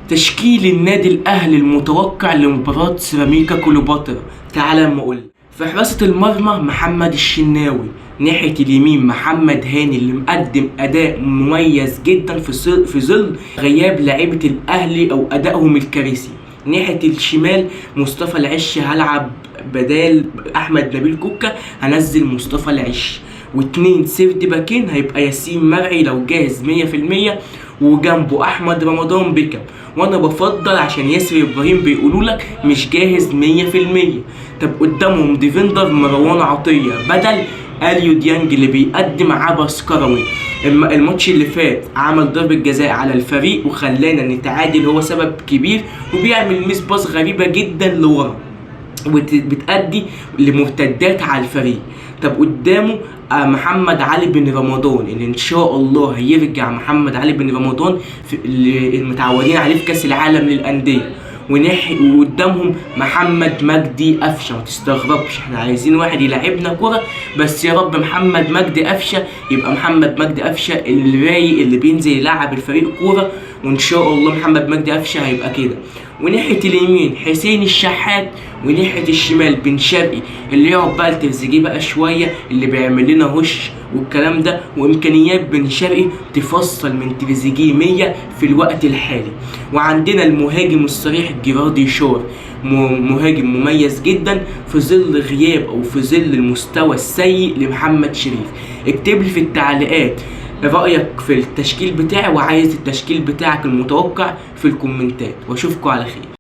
تشكيل النادي الاهلي المتوقع لمباراة سيراميكا كليوباترا. تعالى اما اقول. في حراسة المرمى محمد الشناوي، ناحية اليمين محمد هاني اللي مقدم اداء مميز جدا في ظل غياب لعيبة الاهلي او ادائهم الكارثي. ناحية الشمال مصطفى العش، هلعب بدال احمد نبيل كوكا هنزل مصطفى العش. واتنين third باكين هيبقى ياسين مرعي لو جاهز 100%، وجنبه احمد رمضان بيكم. وانا بفضل عشان ياسر ابراهيم بيقولوا لك مش جاهز 100%. طب قدامهم defender مروان عطية بدل اليو ديانج اللي بيقدم عبث كروي. الماتش اللي فات عمل ضربة جزاء على الفريق وخلانا نتعادل، هو سبب كبير، وبيعمل miss pass غريبة جدا لورا وبتأدي لمرتدات على الفريق. طب قدامه محمد علي بن رمضان اللي ان شاء الله هيرجع. محمد علي بن رمضان في اللي المتعودين عليه في كاس العالم للأندية. وقدامهم محمد مجدي قفشه. ما تستغربش، احنا عايزين واحد يلعبنا كرة بس، يا رب محمد مجدي قفشه يبقى محمد مجدي قفشه الرايق اللي بينزل يلعب الفريق كورة، وان شاء الله محمد مجدي قفشه هيبقى كده. وناحية اليمين حسين الشحات، وناحية الشمال بن شرقي اللي يقعد بقى التريزيجيه بقى شوية اللي بيعمل لنا هش والكلام ده. وامكانيات بن شرقي تفصل من تريزيجيه 100 في الوقت الحالي. وعندنا المهاجم الصريح جراديشار، مهاجم مميز جدا في ظل غياب او في ظل المستوى السيء لمحمد شريف. اكتب لي في التعليقات رأيك في التشكيل بتاعي، وعايز التشكيل بتاعك المتوقع في الكومنتات، واشوفكم على خير.